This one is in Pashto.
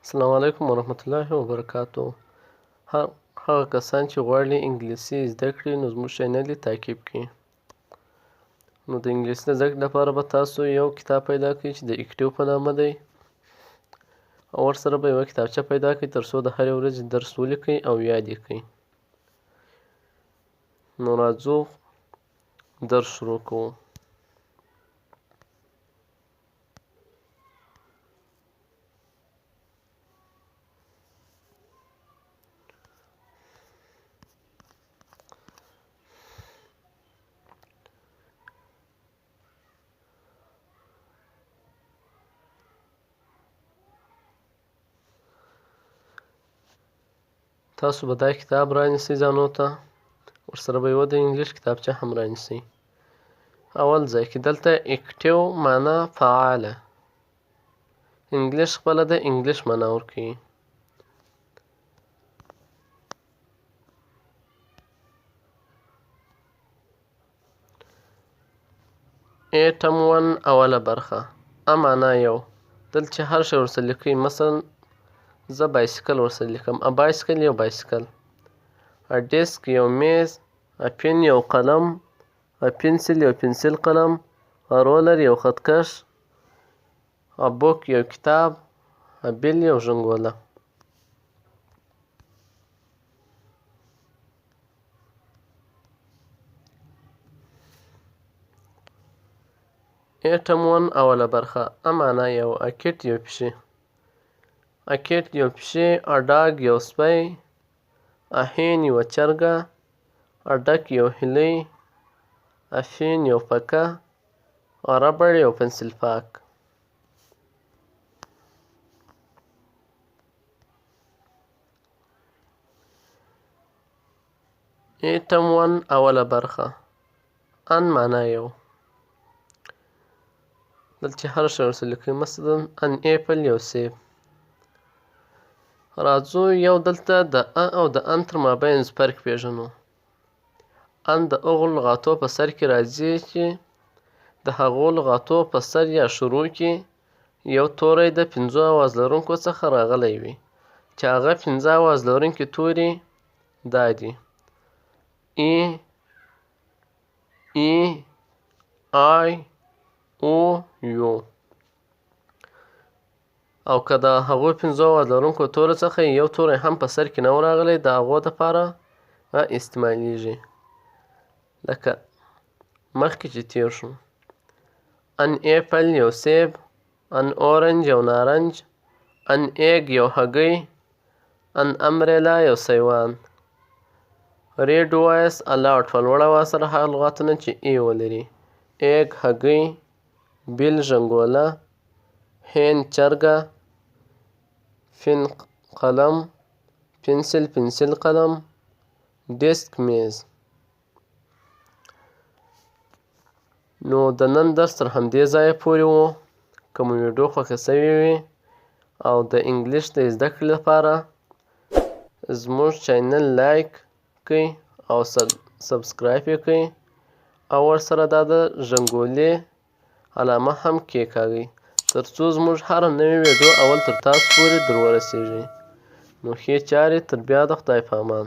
السلام علیکم ورحمت الله وبرکاتو. هغه کسان چې غواړي انګلیسي زده کړي نو زموږ چینل دې تعقیب کړي. نو د انګلیسي د زده کړې لپاره به تاسو یو کتاب پیدا کړئ چې د اکټیو په نامه دی، او ورسره به یوه کتابچه پیدا کړئ تر څو د هرې ورځې درس ولیکئ او یاد یې کړئ. نو راځو درس شروع کوو. تاسو به دا کتاب رانیسئ ځانو ته، ورسره به یوه د انګلیش کتابچه هم رانیسئ. اول ځای کې دلته active معنا فعاله، انګلیش خپله د انګلیش معنا ورکوي. item one اوله برخه، a معنا یو، دلته چې هر شی ورسره لیکئ، مثلا زه bicycle ورسره لیکم، a bicycle یو بایسکل، a desk یو میز، a pen یو قلم، a pencil یو پنسل قلم، a ruler یو خطکش، a book یو کتاب، a bell یو ژنګوله. item one اوله برخه، a معنا یو، a cat یو پشي، a cat یو پشي، a dog یو سپی، a hen یوه چرګه، a duck یو هیلۍ، a fan یو پکه، a rubber یو پنسل پاک. item one اوله برخه، an معنا یو، دلته چې هر شی ورسره لیکئ، مثلا an apple یو سیب. راځو یو دلته د a او د an تر مابین فرق پیژنو. an د هغو لغاتو په سر کې راځي چې د هغو لغاتو په سر یا شروع کې یو توری د پنځو اواز لرونکو څخه راغلی وي، چې هغه پنځه اواز لرونکي توري دا دي: E، E، I، O، U. او که د هغو پنځو اواز لرونکو تورو څخه یو توری هم په سر کې نه و راغلی، د هغو دپاره استعمالیږي، لکه مخکې چې تیر شو. an apple یو سیب، an orange یو نارنج، an egg یو هګۍ، an umbrella یو سیوان. read voice aloud په لوړ اواز سره هغه لغاتونه چې e ولري: egg هګۍ، bell ژنګوله، hen چرګه، pen قلم، pencil پنسل قلم، desk میز. نو د نن درس تر همدې ځایه پورې و. که مو ویډیو خوښه شوې وي او د انګلیش د زده کړې لپاره زموږ چینل like کړئ او subscribe یې کړئ، او ورسره دا د ژنګولې علامه هم کیکاږئ تر څو زموږ هره نوې ویډیو اول تر تاسو پورې در ورسیږي. نو ښې چارې، تر بیا د خدای په امان.